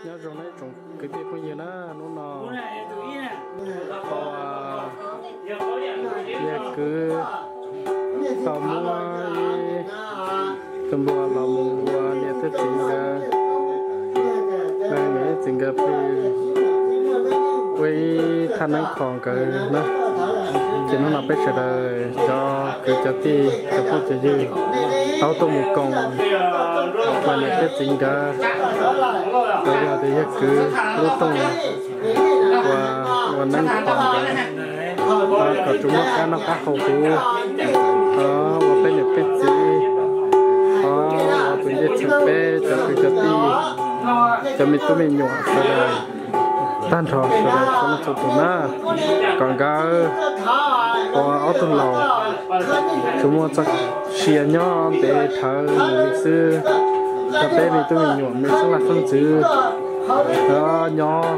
Nyob zoo na tsoom kwv tij phooj ywg na, hnub no yawg kwv tau muab ib tug npua los mus ua niam thiab txiv nkawd, niam thiab txiv nkawd pw ua ib thaj neeb kho nkawd na. Ces hnub no peb sawv daws cov kwv cov tij cov phooj cov ywg tau tuaj mus koom ua niam thiab txiv nkawd, los yog tias yawg kwv lub rooj ua, ua neeb kho nkawd, kom tsuas muaj qab noj qab haus huv, ua peb niam peb txiv, ua tus ncej txheem peb cov kwv cov tij, cov me tub me nyuam sawv daws tag nrho sawv daws txhua leej txhua tus na, kom nkawd ua ob tug laus tsuas muaj txoj sia nyob ntev dhawv mus li xwb, rau peb me tub me nyuam me xeeb leej xeeb ntxwv nyob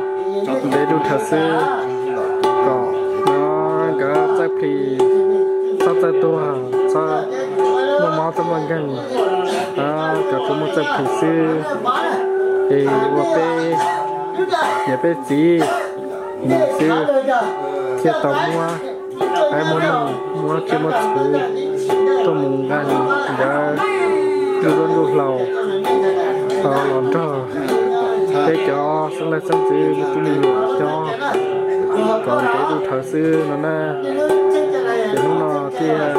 ntev dub dhawv xwb, kom nkawd txawj plis, txhob txawj tuag, txhob muaj mob txhob muaj nkeeg, kom tsuas muaj txawj plis xwb, es ua peb niam peb txiv mus xwb, thiaj tau muab qaib muab noog muab tsiaj muab txhu tuaj mus nqa nkawd ntsuj duab ntsuj hlauv los nrog peb cov xeeb leej xeeb ntxwv me tub me nyuam nyob kom ntev dub dhawv xwb no na. Ces hnub no thiaj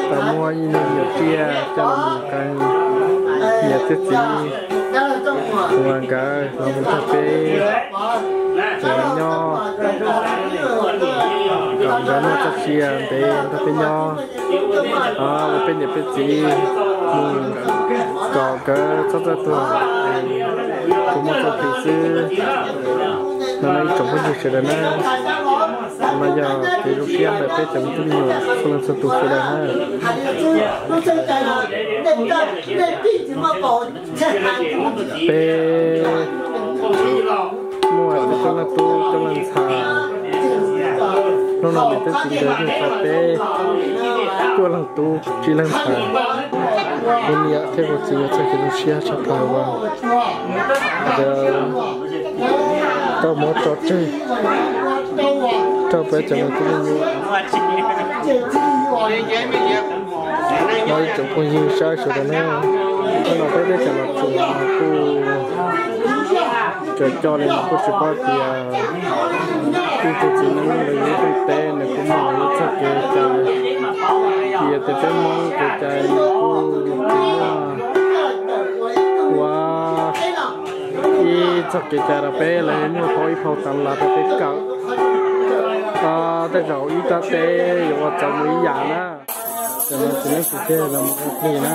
tau muab ib nyuag me nyuam tsiaj coj los mus qee niam thiab txiv uas nkawd los mus nrog peb nyob, kom nkawd muaj txoj sia ntev nrog peb nyob, ua peb niam peb txiv mus, kom nkawd txhob txawj tuag, tsuas muaj txoj kev xwb. No na ib tsoom phooj ywg sawv daws na, no yog kev zoo siab ntawm peb cov me tub me nyuam txhua leej txhua tus sawv daws na. Peb muaj coob leej tub coob leej ntxhais, hnub no niam thiab txiv nkawd yeej tau peb cuaj leej tub tsib leej ntxhais, kuv niam thiab kuv txiv nkawd txoj kev zoo siab tshaj plaws uas nkawd tau muab tso tseg rau peb cov me tub me nyuam. No ib tsoom phooj ywg sawv daws na, hnub no peb teb chaws Los Tsuas kuj cov coj li no kuj tsis paub tias ib tug txiv neej los yog ib tug teb nws kuj muaj lawv ib txoj kev cai, vim tias peb Hmoob kev cai nws kuj tsis muaj ua ib txoj kev cai rau peb, lawv muaj phau ib phau tas las rau peb kawm. Tej zaum ib rab teb yuav ua txaus mus ib yam na. Tam no txiv neeb txiv txiv los mus ua plig na.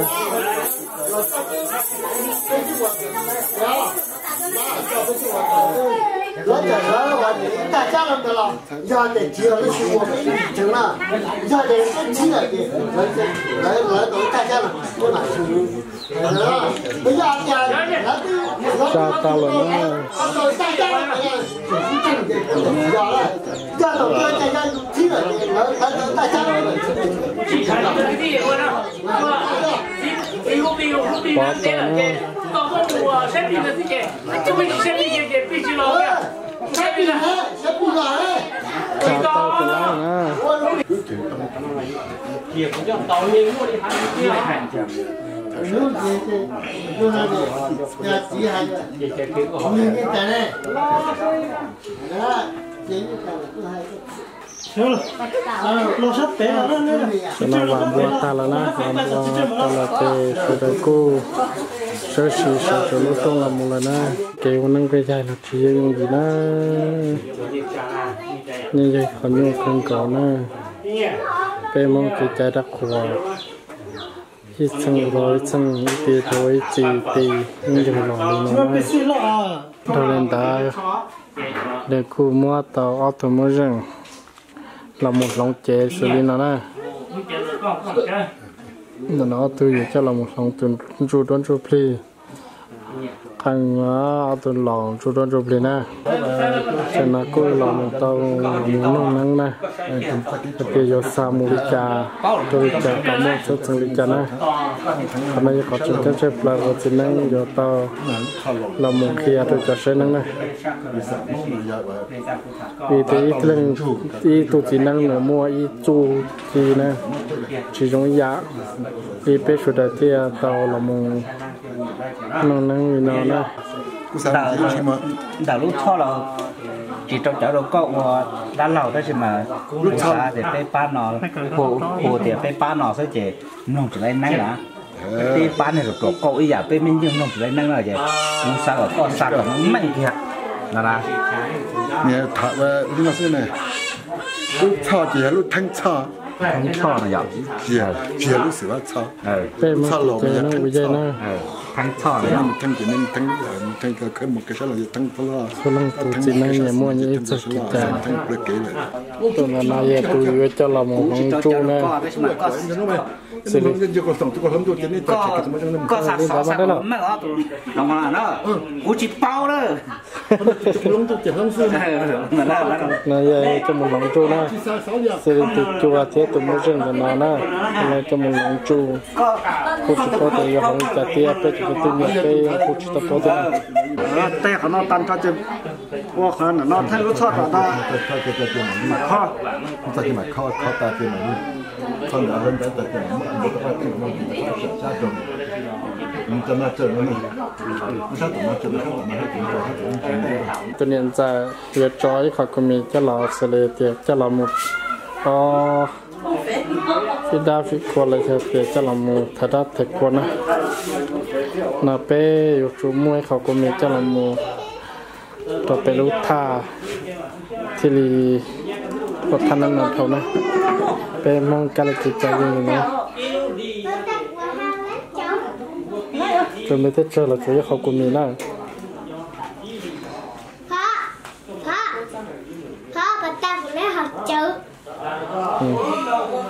Tsa tau lawm na. Pov tau na. Tsa tau tus lab na. Tam no vam npua tag lawm na, vam npua tag lawm ces sawv daws kuj sawv sim sawv tsees lub rooj los mus lawm na. Kev ua neej peb yaig los tsis yooj yim na, yeej yog qhov nyuaj kawg nkaus na. Peb Hmoob kev cai rab qhuas, ib txheej ua ib txheej, ib txhis rau ib txhis, ib txhis yeej yog los li no na. Dhau li ntawd, nws kuj muab tau ob tug muab zeej los mus hloov cev xws li no na. Ntawm no ob tug yuav coj los mus hloov tus ntsuj duab ntsuj plig, qee ob tug laus ntsuj duab ntsuj plig na. Tam no kuj los mus tau mus nug neeb na, hais tias yuav xa mus li cas, rau li cas kom muaj txheeb txheem li cas na. Qhov no yog qhov tseem ceeb tshaj plaws uas txiv neeb yuav tau los mus qhia rau cov saib neeb na. Vim tias ib leeg, ib tug txiv neeb nws muaj ib txuj ci na, tsis zoo ib yam li peb sawv daws thiaj tau los mus nug neeb li no na. Ntawm lub txhoj los tsis rau cawv rau koj ua dab laug tab sis mas kuv xav tias peb pab no, hu tias peb pab no xwb ces mloog tsis laib neeb na. Peb pab neeg ruam ruam koj ib yam peb me ntsis mloog tsis laib neeb no ces kuv xav kom koj xa kom meej kiag no na. Tham no xwb ne, lub txhoj ces yog lub theeb txhoj, theeb txhoj no yog, tsis yog lub xwm vaj txhoj. Peb txhoj los yog theeb txhoj, theeb txhoj no yog, theeb ces neeg theeb, theeb khawb mus kev sab los yog theeb txhoj loj. Txhua leej txhua tus txiv neeb nyias muaj nyias ib txoj kev cai. Tus no no yog tus yuav coj los mus hloov tsuj na. Xws li koj xa xov xav kuv meej os, kuv tsis paub lawm. No yog coj mus hloov tsuj na. Xws li tus cua thiab tus muaj zeej ntawm no na, no coj mus hloov tsuj. Kuj tsis paub tias yuav hloov li cas thiab, peb cov kwv tij nyiam peb kuj tsis tau paub thiab. Tej qhov no tag nrho ces ua qhov no theej lub txhoj tom ntag. Tus niam ntxawm yuav tso ib qho kua mis coj los xws li tias coj los mus, o, fij dab fij kua los yog tias coj los mus thaiv dab thaiv kua na. No peb yuav tsum muaj ib qho kua mis coj los mus rau peb lub thaj thiaj li ua thaj neeb no dhau na. Peb Hmoob kab li kev cai li no. Tsuas me thiab tsawg los tsuas ib qho kua mis na.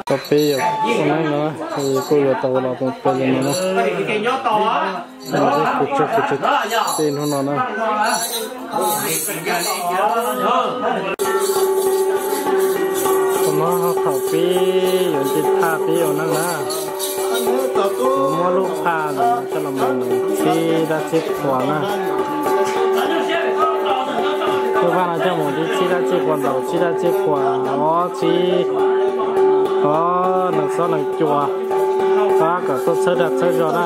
Tau peb yam ua neeb no, kuj yuav tau los mus peb yam no na. Kuv tseg kuv tseg tej hnub no na. Thaum no thaum peb yuav nce thaj peb ua neeb na, yuav muab lub phaj no coj los mus txhib dab txhib qhuas na. Lub phaj no coj mus txhib dab txhib qhuas, ntaus txhib dab txhib qhuas, ob txhib, ob neeg xob neeg cua, pab kom tuaj txhawb dag txhawb zog na.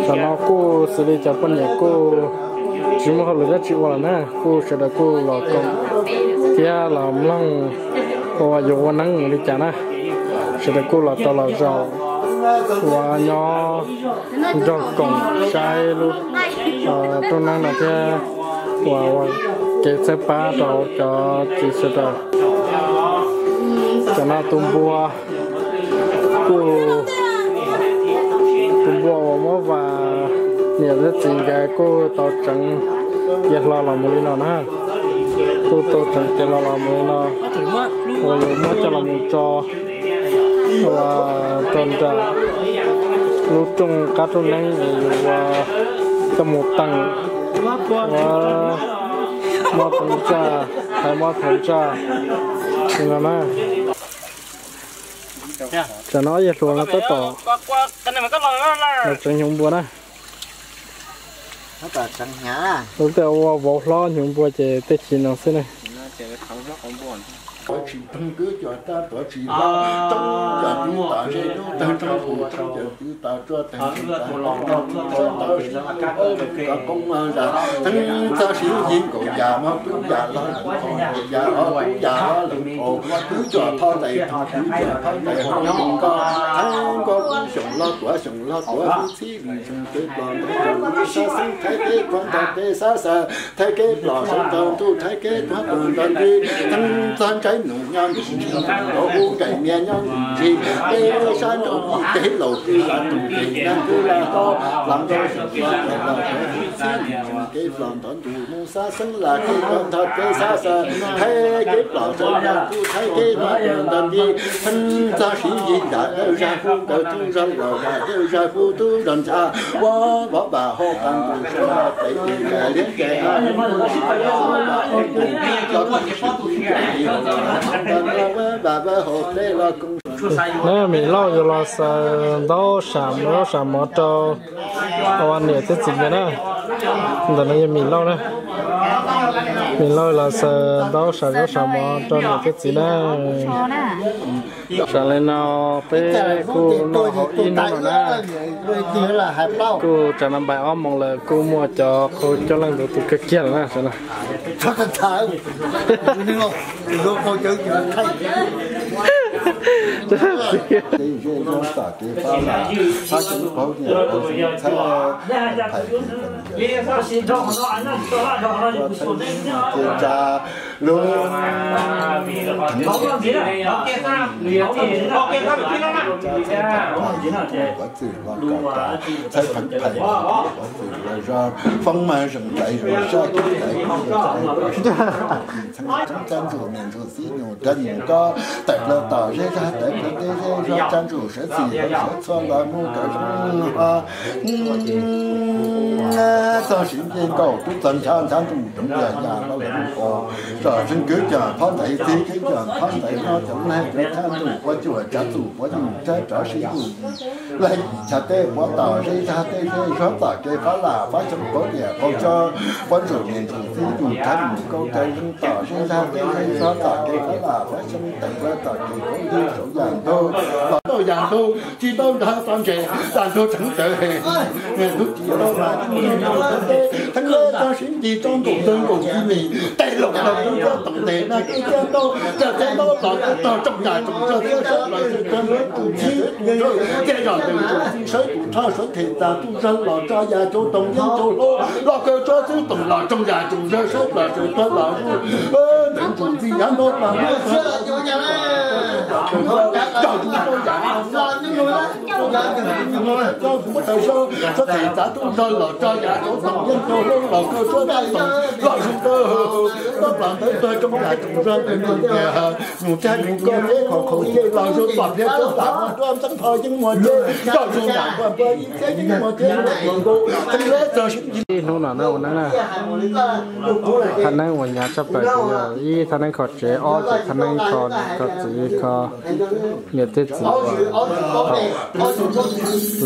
Tam no kuj xws li cov poj niam kuj tsis muaj hauj lwm dab tsi ua lawm na, kuj sawv daws kuj los koom thiab los mloog uas yuav ua neeb li cas na. Sawv daws kuj los tau los zaum uas nyob nrog koom saib lub rooj neeb no thiab uas ua kev txhawb pab rau cov txiv sawv daws. Cov no tus npua, kuj tus npua uas muab Vam niam thiab txiv nkawd kuj tau tseev cia hlo los mus li no na. Kuj tau tseev cia hlo los mus li no, uas yuav muab coj los mus tso uas rau nram lub rooj qab rooj neeb es yuav ua coj mus teem, ua mob teev tsaj, hais mob teev tsaj li no na. Tam no yawg hluas no tab tom los tseev hnyuv npua na. Lub tias ua vauv hlob hnyuv npua ces tej chim no xwb na. Tuav tsis pheej kwv cov rab tuav tsis hlob, roob cov twb tom ze lub tawg roob tus, roob cov twb tom tsuag tawg tsis tas, roob tau sib tub hauj lwm kom qoob zam, theej txog siv yig nkaus yam mog, tub yam hlob lawm qhov, nkaus yam hlob tub yam hlob lawm qhov, kwv cov thoj tais, kwv cov thoj tais hauv nkoj, theej nkoj kwv xyoos hlob tuav xyoos hlob tuav, txhib lwm xyoo kev plos ntov ntuj, sab xeeb Thaib kev tuag ntog kev xab xaws, Thaib kev plos sawv tau ntuj, Thaib kev tuag tuag ntog ntij, theej txog ntsaib nus nyob ntus ntsis, nkaus hu nkaim niag nyob ntus ntsis, peb sab nraud ib teg laus kwv la tus tes nag kwv la hlob, hla nkauj xyoos hlob tuav los tuav, txhib lwm xyoo kev plos ntov ntuj, nus sab xeeb la kev tuag ntog kev xab xaws, Thaib kev plos sawv tau ntuj, Thaib kev tuag tuag ntog ntij, theej txog siv yig yam dawb zag hu nkawd tub zog laus, yam dawb zag hu tub zog ncha, ua vov npas hauv qab ntuj sua tes tis nkaim liab ncaim, los kuj sib ncaim, ua npas vaj hauv peb los koom. Neb mim lauj yuav los xaws ntaub sam zaub sam mov rau niam thiab txiv nkawd na. Ntawm no yog mim lauj na. Mim lauj los xaws ntaub sam zaub sam mov rau niam thiab txiv na. Tam li no peb kuj noj hauv ib hnub no na, kuj tsam no npaim ob moos lawm, kuj muaj cov qhau coj leej ntau tus kawg kiag lawm na. Tej zej zog tom kev fab lam, fab xyoob qaug niam qaug xyoob txhab, phais phais feem yawg, ces tsa lub, txhab pheev phais, txhab pheev phais, txhab pheev phais, txhab pheev phais, foob mas zeem tais zoo sab kev tais, txhab ntsuj niam ntsuj txiv nyuj rab nyuj nkob, tawm plaws tom zej zog tawm plaws tej zej zog, txhab ntsuj sawv txhim sawv txhua los mus kom zoo ho. Txog siv nce nkaus tub txog ncha ncha ntuj roov yam yam los lawm mus qos, tsom tseeb kwv cov phab ntaiv txiv kwv cov phab ntaiv no cov neeg cov thab ntuj ua cuam tsav txum puav nyuj rab rov sib ntuj, laj yim chav teb puav tom zej zog tej zej zog tom kev fab lam fab xyoob qaug niam qaug tso, puav ntsuj niam ntsuj txiv nyuj rab nyuj nkaus raws zeeg tom zej zog tej zej zog tom kev fab lam fab xyoob tawm plaws tom kev qaug ntuj saum yam ntug, los tau yam ntug tsis tau nrog txo ntses, yam ntug tseev tawv, ntug tsis tau mas, theej txog siv ncig tso nkaus ntawg nkaus txiv mis, tej laus laus tub txog tom tes na kev caj ntaub, caj teb ntaub los txog tsoom yam tsoom zog txhua sawv los sawv tuag ntawm tus txiv tus ntsawg, tej zos ntawm tus txiv sawv tus thoj sawv them tas tub zog los tso yam cauv toom yeej cauv hlob los kaw tsob xwb toom los tsoom yam tsoom zog sawv los sawv tuag los zuj ntawm tus txiv yav ntaub tas ntaub tag, cog tus tsob yam tsob kuv taw xyoob txhob them tas tub zog los tso yam cauv toom yeej cauv hlob los kaw tsob xwb toom los zuj ntawm tub los ntawd tuag tsoom yam tsoom zog ntawm nus tias nus tag nus koj teb qhov qhaum cej los zuj pom pliag tsob tas muaj duab ntxeeb tho yeej muaj ceg, cog tus yam npua npua ib txhiab yeej muaj ceg nkaus nkaus, theej lawv txog siv ncig ib hnub no na ua neeb na. Thaj neeb uas hnyav tshaj plaws ces yog ib thaj neeb kho tsev, ob ces thaj neeb kho niam kho txiv kho niam thiab txiv uas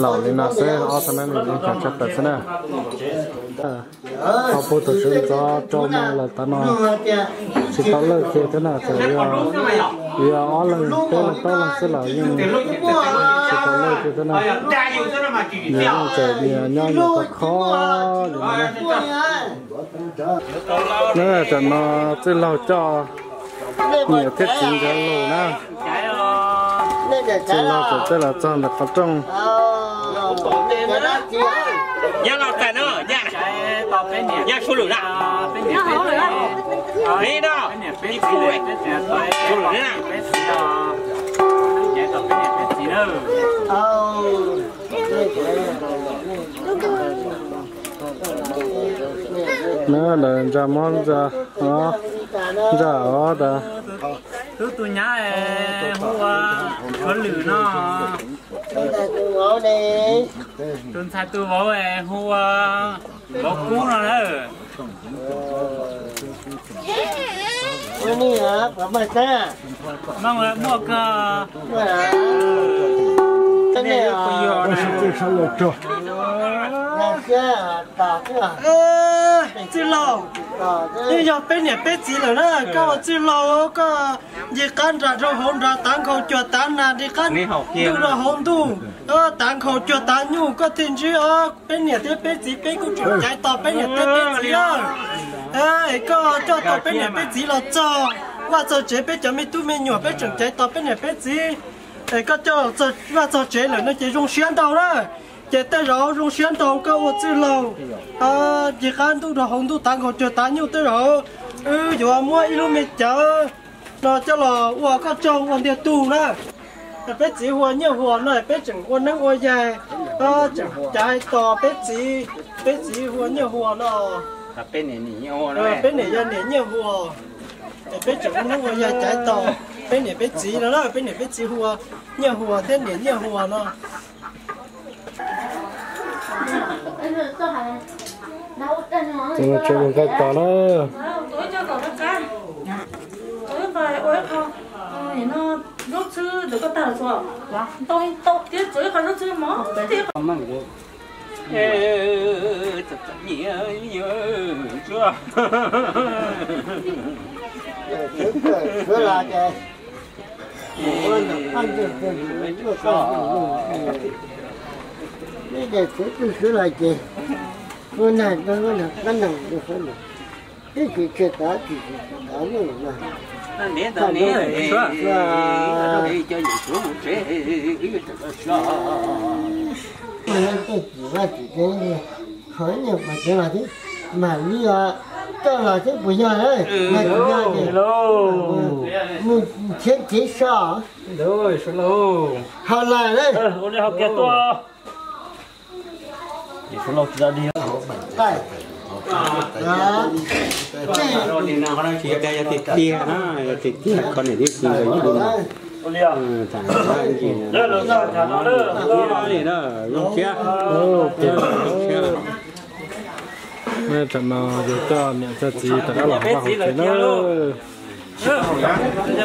laus li no xwb, ob thaj neeb li hnyav tshaj plaws xwb na. Ho puag thaum sawv ntxov rau no lawm tav no tsis tau lawj kiag thiab na, txawm yog ob leeg peb leeg plaub leeg xwb los yeej tsis tau lawj kiag thiab na. Nyias yeej tseem nyias nyob nyias kho kho li no na. Tam no txwj laug coj niam thiab txiv nkawd los na. Txwj laug txawm txawj los txog ntawm qhov rooj. Na lawv ntsa mob ntsa, ntsa ob tas. Tub tus nyab hu ua Suav Lwm no. Tus ntxhais tus vauv hu ua Vauv Kub no na. Muaj kawg. Txwj laug, yeej yog peb niam peb txiv lawm na, koj ua txwj laug koj nce qab nram rau hauv nrad tav nkhaus cuag tav nas, nce qab ntuj rau hauv ntuj, tav nkhaus cuag tav nyuj, koj thiaj ntsib peb niam thiab peb txiv, peb kuj tseem caiv tos peb niam thiab peb txiv na. Es koj coj tau peb niam peb txiv los txog vaj txog tsev, peb cov me tub me nyuam peb tseem caiv tos peb niam peb txiv. Es koj coj vaj txog tsev lawm no ces zoo siab ntau na. Ces tej zaum zoo siab ntau koj ua txwj laug nce qab ntuj rau hauv ntuj tav nkhaus cuag tav nyuj, tej zaum wb yuav muab ib lub me cawv no coj los ua koj tsaug ua ntiag tug na. Peb txiv hu ua Nyiaj Huas no, peb tseem ua neeb ua yaig, tseem caiv tos peb txiv, peb txiv hu ua Nyiaj Huas no. Peb niam yog niam Nyiaj Huas, es peb tseem ua neeb ua yaig caiv tos peb niam peb txiv no na, peb niam peb txiv hu ua Nyiaj Huas thiab niam Nyiaj Huas no. Tseem nqaij tos na. Ua nom qab ntswg, ua nom qab ntswg, nej daim txiv twb swb los ces ua nag rau ua nom qab ntswg, ib txhis tsis tav tsis tsis tav nej no. Tej txiv vaj txiv tsev, qhov nyuag pas tsev los xwb, mam li os, coj los xwb puas yog? Mus tsev tsev so. Hau lawm. Tiag tiag na, tiag tiag koj niam tib si ntawd. Tam no yus coj niam coj txiv rov qab los vaj hauv tsev na.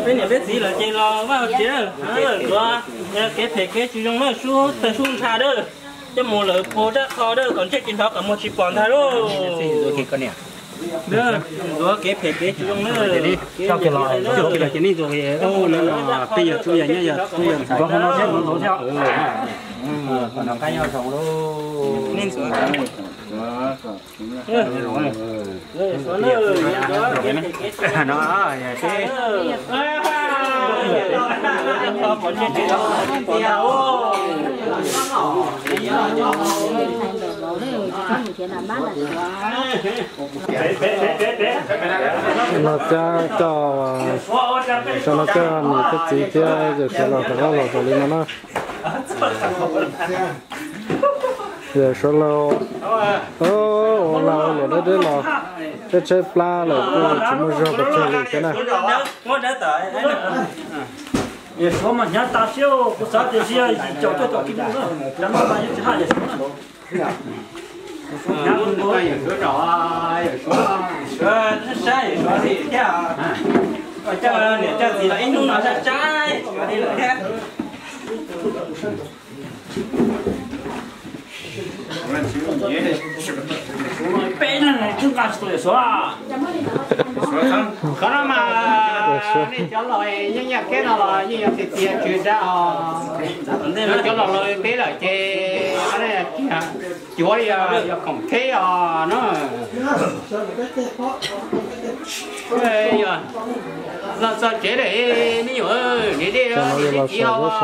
Peb niam peb txiv lawm ces los vaj hauv tsev. Ntxuav, kev phem kev tsis zoo na, sub tag sub ntsha dawb, coj mus lawm puag rab qho dawb kom ntsej tsis nthov kom muag tsis pom ntag lauj. Ntxuav, kev phem kev tsis zoo na. Peb yog tub yog nyab yog tub yog ntxhais. No cab coj, sau no coj niam thiab txiv thiab yawm suav los rov qab los zoo li no na. Yawm suav laus, ua lag ua luam deb deb los, tshaib tshaib plab lawm kuj tsis muaj zog pes tsawg li thiab na. Yawm suav mas hnyav tas siab, kuv xav tias tsis yog yim caum cuaj caum kiv lus na, cov no mas yeej tsis haj yawm suav na. Hnyav kuv tus yawm suav zos, yawm suav, yawm suav saib yawm suav li thiab. Coj niam coj txiv los ib hnub no saib saib yawm suav li lawm thiab. Peb leeg twb nqa tsis tau yawm suav. Qhov no mas nej cov laus yeej yaj keb no los yeej yog tiag tiag tsis dag os. Cov laus laus peb lawm ces cuav yog khoom theb os na. Los txog tsev lawm me nyuam, niam dej los tib ci os.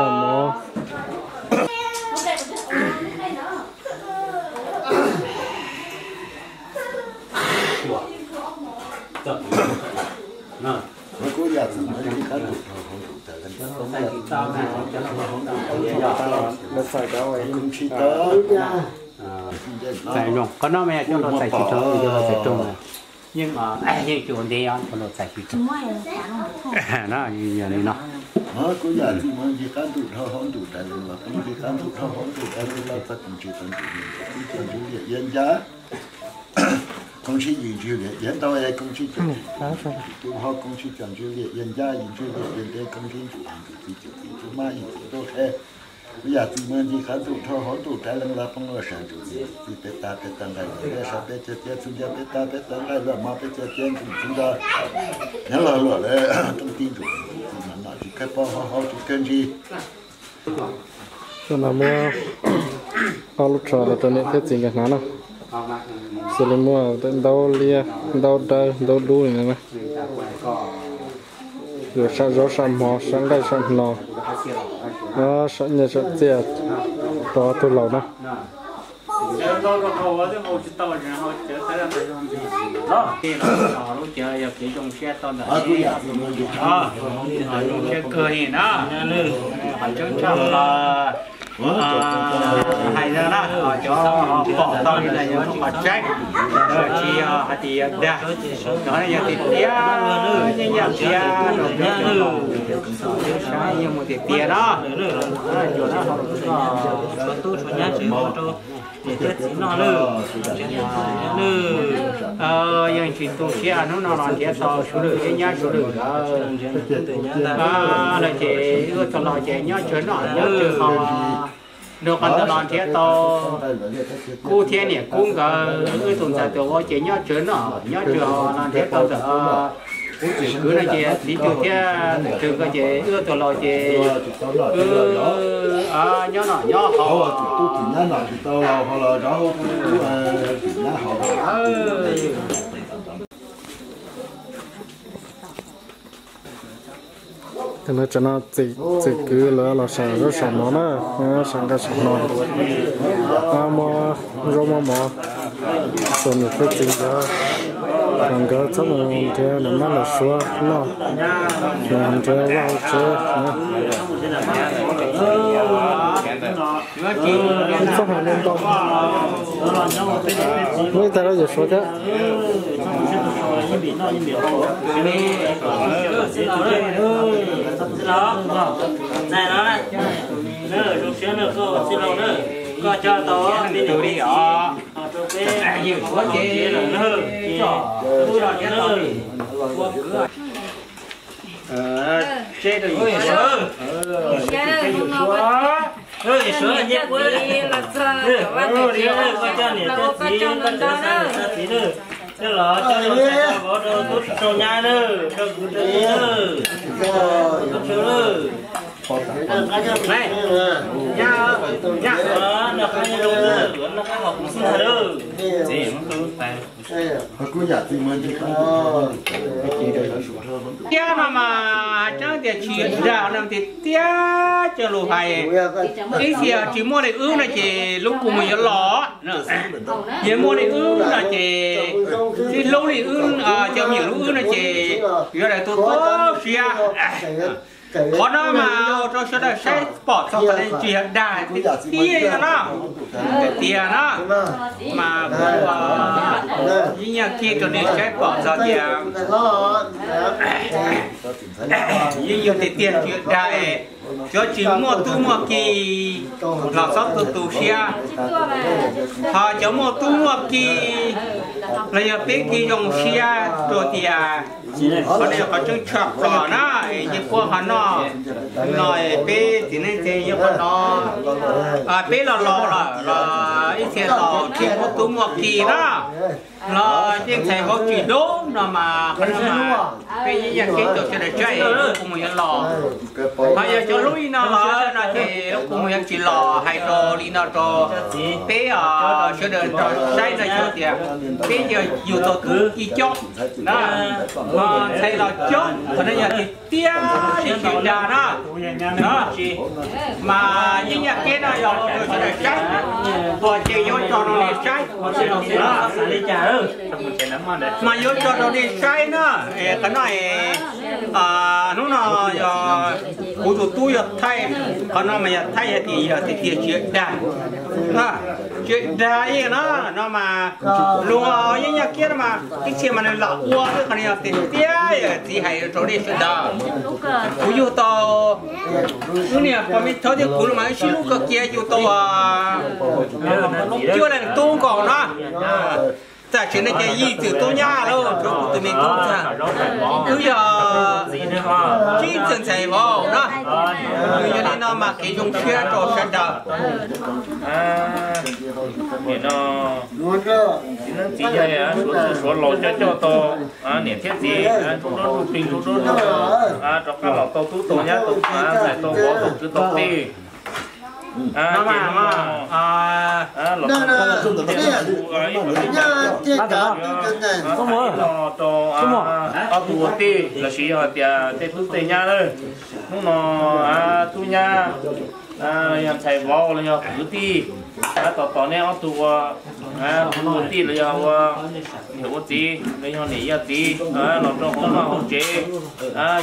Txais zoo, qhov no mas yog coj los txais tsis tau, coj los txais roog na. Yeej, yeej tsis ua ntev os, coj los txais tsis tau. No, yog li no. Kuv yam txwj muab nce qab ntuj dhau hauv ntuj dais los, kuv nce qab ntuj dhau hauv ntuj dais los txog koom tsis tau ntuj, kuv cog ntswg liam ia ncab. Koom tsis yim ntswg liam ia ntau, koom tsis cog tsis tu ho, koom tsis cog ntswg liam ia ncab, yim ntswg liam ia ntev, koom tsis ntuj ntuj txiv cog txiv tub mab yim txiv ntuj qhe. Kuv yam txiv muaj ncig qab ntuj dhau hauv ntuj, rab leej laj poob ua sawv ntsug txiv peb tag peb tag nqaij luam, peb sawv peb cia cia txhua ncaws, peb tag peb tag nqaij luam mog, peb cia cia ntuj txhua ncaws, nyob los luam le rooj tib ntsum, txiv no tsis khawb pob hauv hauv tsis khawb ntsig. Xyoo no muab ob lub tsho los rau niam thiab txiv nkawd hnav na. Xws li muaj ntaub liab, ntaub dawb, ntaub dub li no na. Yuav sam zaub sam mov, sam nqaij sam hno, sam nyiaj sam txiaj rau ob tug laus na. Siab kawg li na, qhov tseeb tshaj los hais na, cov pom tau li no yog lub qhov tseeb, tsis yog hais tias yog dag, cov no yog tiag tiag, yeej yog tiag, saib yeej muaj tiag tiag na. Niam thiab txiv noj lawm, nws yeej tsis tu siab, hnub no los nrhiav tau sawv daws thiab nyab sawv daws lawm. Lawm ces wb tau los ces nyob tsawg noj nyob tsawg haus, nrog qhov ntawd los nrhiav tau Kub thiab niam Kub nkawd wb tus ntxhais tus vauv ces nyob tsawg noj nyob tsawg haus los nrhiav tau ntawm Kub txiv kwv no ces txiv Cug thiab txiv Cug nkawd ces wb tau los ces wb nyob noj nyob haus. Tam no txiv kwv lawv los sam zaub sam mov na, sam nqaij sam hno, muab zaub muab mov rau niam thiab txiv nkawd, kom nkawd txhob mus nrhiav nam mab nam suav noj, nrhiav vaj hauv tsev. Txhob hais ntau, muab ib tag rau yawm suav thiab. Coj los coj los coj vauv rau tub rau nyab na, rau kuv rau txiv na. Noj qab nyob zoo na, noj qab haus kuv xub ntag na. Tiab no mas tseeb tias tsis dag no tiag tiag, cov lus hais ib txhia tsis muaj li wb no ces lub kua muag yuav los, yog muaj li wb no ces, tsis hlub li wb, cov me nyuam li wb no ces yuav daws tuaj tuaj siab. Qhov no mas ua rau sawv daws saib pom txog tsis yog dag tiag tiag no, tiag tiag na, mas kuv yeej yog kiag rau nej saib pom txog tias yeej yog tiag tiag tsis yog dag. Cov tsis muaj tub muaj ki los txhob tu tu siab, ho cov muaj tub muaj ki los yog peb kev zoo siab rau tias qhov no yog qhov tseeb tshaj plaws na. Yeej puab qhov no, no peb txiv neej txiv yaig qhov no, peb los laus lawm los ib txhia los tsis muaj tub muaj ki na, los yeej txhais hauv tsis dub no mas qhov no mas peb yeej yog kev rau sawv daws saib, lub kua muag yuav los. Ho yog cov hlub li no los no ces lub kua muag yuav tsis los. Hais rau li no rau peb sawv daws saib no yog tias peb yug tau tub ki coob na, ho ntxhais los coob, qhov no yog tiag tiag li tsis dag na. Mas yeej yog kev no yog rau sawv daws saib, tuag ces yuav tso rau nej saib, mas yuav tso rau nej saib na. Qhov no hnub no yog kuv tus tub yog thaij, qhov no mas yog thaij hais tias yog tiag tiag tsis dag, tsis dag ib yam no, no mas luag yeej yog kev no mas ib txhia mas nws lam ua, qhov no yog tiag tiag txiv hais rau nej sawv daws. Kuv yug tau, wb niag pog me thaub thiab kuv no mas wb sib hlub kawg kiag, yug tau cuaj leej tub nkaus na. Tam sim no ces yim txwm tub nyab lauj, rau kuv tus me tub ntxawg, twb yog tsib txwm ntxhais vauv na. Nws yog li no mas kev zoo siab rau sawv daws. Nim no txiv neeb txiv yaig suav txwj suav laus coj coj tau niam thiab txiv nruab nruab nruj plig nruab nruab nruj rov qab los tau tub tau nyab tau ntxhais tau vauv tau kwv tau tij. Ces hnub no los rau ob tug ua tij lossis yog hais tias tej tub tej nyab na. Hnub no tub nyab los yog ntxhais vauv los yog kwv tij, tos tos nej ob tug ua kwv ua tij los yog ua niam ua txiv los yog niam yog txiv los rau hauv vaj hauv tsev.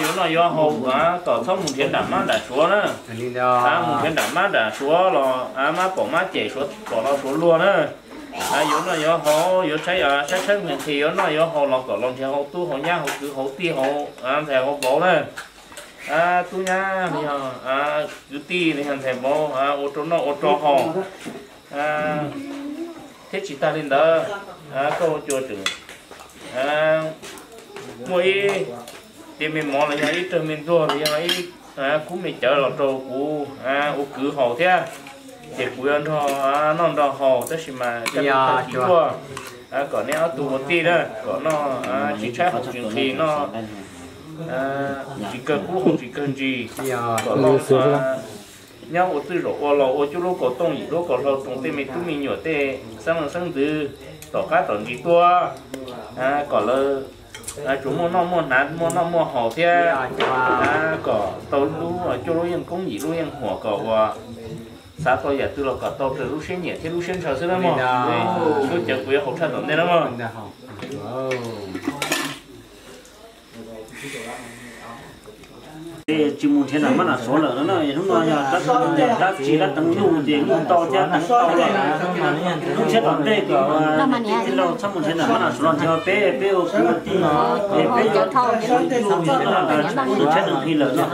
Yuav noj yuav haus kom txhob mus nrhiav nram mab nram suav na. Mus nrhiav nram mab nram suav los mab pom mab cem, suav pom los suav luag na. Yuav noj yuav haus, yuav tshaib tshaib nqhis nqhis, yuav noj yuav haus los kom los nrhiav hauv tub hauv nyab hauv kwv hauv tij hauv ntxhais hauv vauv na. Tub nyab los yog kwv tij los yog ntxhais vauv ua rau noj ua rau haus. Thiab tsis tas li ntawd, koj ua cua tseem muaj ib tiag me mov los yog ib rawg me ntxuag los yog ib khub me cawv los rau kuv ua kwv haus thiab. Ces kuv yuav nrog noj nrog haus tab sis mas koj tsis tuaj kom neb ob tug ua tij na, kom noj tsis tshaib haus tsis nqhis, noj tsis kawg kub haus tsis kawg ntsis, kom noj nyob ua txwj zaum ua laus ua cuaj lub kaum tooj yim lub kaum hlau roos tej me tub me nyuam tej xeeb leej xeeb ntxwv tom qab tom ntsis tuaj, kom lawv tsuas muaj noj muaj hnav muaj noj muaj haus thiab, kom tau lub cuaj lub yeej koob yim lub yeej huam kom ua xav tau yam twg los kom tau raws lub siab nyiam thiab lub siab ntshaw xwb na mog. Lub cawv kuv yuav haus tshaj tom ntej na mog. Tsis mus nrhiav nram mab nram suav lawm no na, hnub no yog dab tsi dab teev luj ces luj tau thiab teev tau lawm. Lub tshiab tom ntej kom tij laug txhob mus nrhiav nram mab nram suav los nrhiav peb, peb ua kwv ua tij, peb yuav nws tshaib nws nqhis lawm no.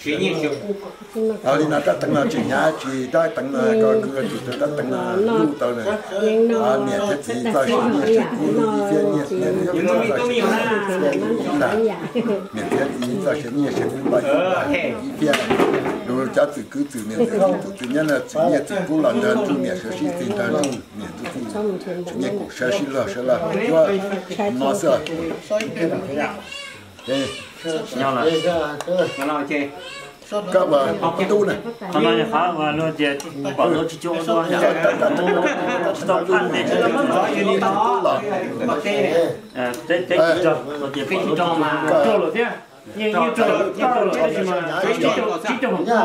Li no rab teev no tsis hnyav tsis rab teev no, ko kwv tus rab teev no luj tau na. Niam thiab txiv txoj sia nyiaj sia kub lub ib fiab nyiaj thiab txiv txoj sia nyiaj sia kub lub ib fiab. Niam thiab txiv txoj sia nyiaj sia kub lub ib fiab. Lus cov txwm kwv txwm niam txwm txiv txwm txiv nyab no txwm nyiaj txwm kub los nrog nruj niam sawv sib txig nrog nruj niam nruj txwm, txwm nyiaj kaum sawv sib log sawv log cuab no xwb. Koj ua tub na. Qhov no yog qhov uas luag tias pom dua tsis cuag ua dua, tsis tau phaj ntes tsis tau txog tsis tau tub los. Teb tsis raug, luag tias pom dua tsis cuag ua dua, raug lawm thiab. Yeej yeej raug lawm, yeej raug lawm tab sis mas tsib caug hum kua, tsib caug hum kua, tsib caug hum kua.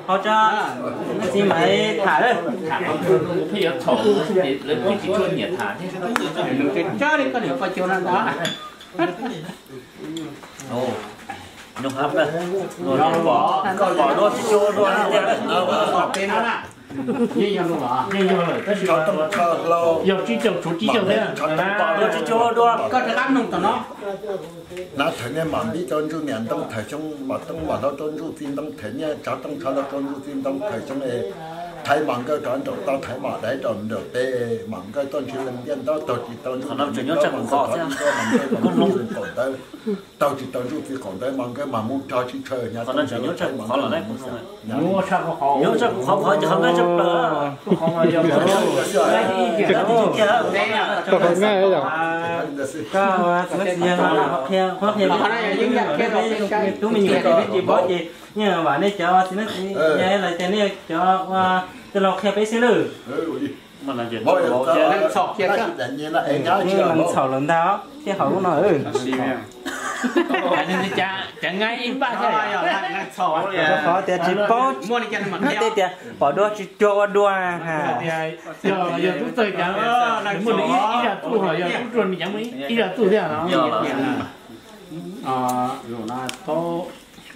Hauv tso, tsis yuav thaum, lawv twb tsis tshua nyiam tham thiab. Nyob hab na, pom dua tsis cuag ua dua tiag. Yeej yog lawm tab sis yog tsib caug tshuav tsib caug thiab. Pom dua tsis cuag ua dua. Hnav thaum nej mam npib rau ntsuj niam ntoo, thaum xyoo mam toob mam hlau rau ntsuj txiv ntoo, thaum nej tshav tooj tshav hlau rau ntsuj txiv ntoo, thaum xyoo es thaiv mam nkawj rov nraum toj, thaiv mam daiv rau nraum teb, mam nkawj toj ntsis leej ntiaj ntaub, taug tsis tau ntsuj niam ntoo, mam nkawj mam ntsuj qaum ntawv, taug tsis tau ntsuj txiv qaum ntawv, mam nkawj mam mus rog tsis tshawj hnyav toj ntsis los thaiv mam nkawj mam mus xyuas hnyav. Qhov no yog tub me nyuam ces peb tsis paub ces yeej vam nej cov txiv neeb txiv yaig los ces nej cov ua tij laug qhia peb xwb lawm. Txhaum lawm ntag thiab hauv lub no. Hais tias ngai ib paj thiab. Rau qhov tias tsis paub, hais tias pom dua tsis cuag ua dua. Yog tub txawj cas, muaj ib zaj txuj, yog tub ruam cas muaj ib zaj txuj thiab. Zaum no thaub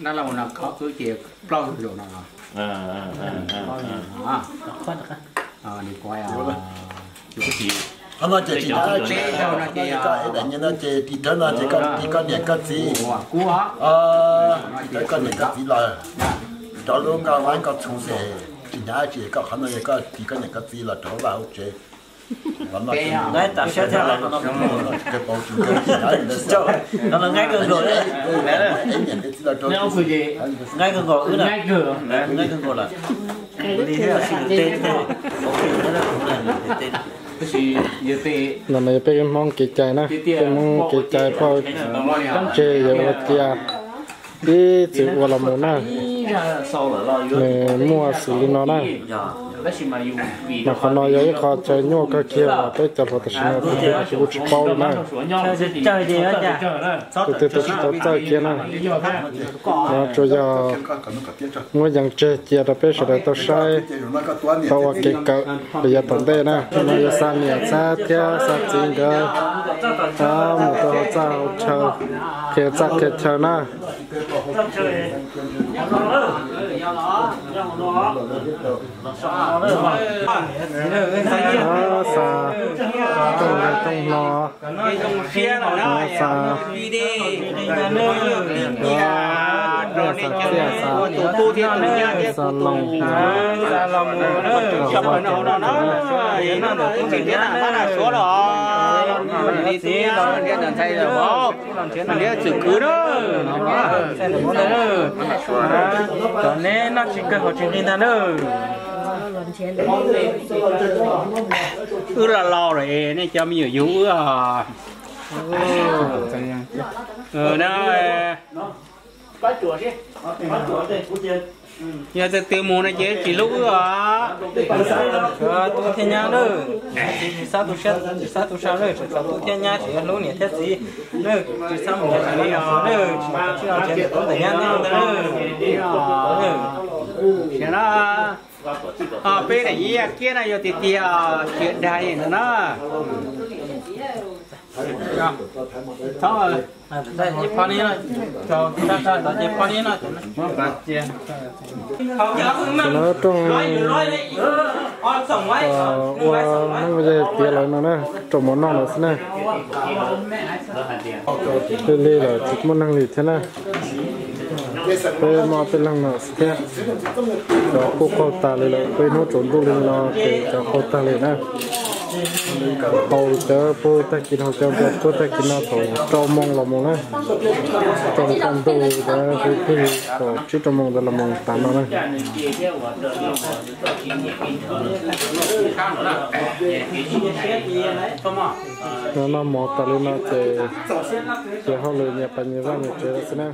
dab laug no khov kwb ces plaub zaug no. Nws kuv Qhov no ces tsis nyob tsis tau no ces daim nyiaj no ces ris dawb no ces koj ris koj niam koj txiv, ris dawb koj niam koj txiv los rov lub koj vaj koj txhuv xwb, tsis nyob tsis koj qhov no yog koj ris koj niam koj txiv los rov vaj hauv tsev. Nqaij tas siab thiab. Nqaij kawg nkaus, nqaij kawg nkaus wb na, nqaij kawg nkaus lawm. Li sib nws tej, ok, nyob dab kuv na nws tej. Los no yog peb Hmoob kev cai na, peb Hmoob kev cai poj tseg yog ua cia ib txwm ua los mus na, nws muaj xws li no na. Mas qhov no yog ib qho chaw nyuaj kawg kiag uas peb cov hluas tam sim no tus twg los kuj tsis paub li na. Tus twg tus tsis tau txawj kiag na. No tsuas yog muab yees tseg cia rau peb sawv daws tau saib, tau ua kev kawm los yav tom ntej na. No yog xa niam xab thiab xa txiv nkawd mus rau hauv txaj hauv chaw, qhia txaj qhia chaw na. Xa rooj hlo, xa, xa txiaj, xa, xa loos, Cov neb noj tsis kawg haus tsis nqig ntag na. Wb los laus lawm, nej cov me nyuam yug wb os. Yog tus twg mus no ces tsis hlub wb os. Tub thiab nyab na, tsis xav tu siab tsis xav tu sa na, tseem txom tub thiab nyab, tseem yuav hlub niam thiab txiv na, tsis txhob mus nrhiav txiv los na, tsis txhob mus nrhiav txiv los nrhiav ntawm tub ntawm nyab no ntag na. Peb daim yeej yaj kiab no yog tiag tiag, tsis dag ntawd na. Tam no rooj ua Hmoob Yaj tiav lawm no na, rooj mov noj lawm xwb na. Li li lawm tsis muaj neeg li thiab na. Peb muaj peb leeg no xwb thiab. Cov kuj qaug tag li lawm, peb hnub tsaus ntuj li no ces cov qaug tag li na. Hau cov pug tag kis, hau cov npua pug tag kis no thaum rau moos los mus na. Rau kaj ntug cov pug thaum tsib rau moos ntawd los mus tas no na. Noj mov tas li no ces cia hauj lwm nyias pas nyias vaj nyias tsev lawm xwb na.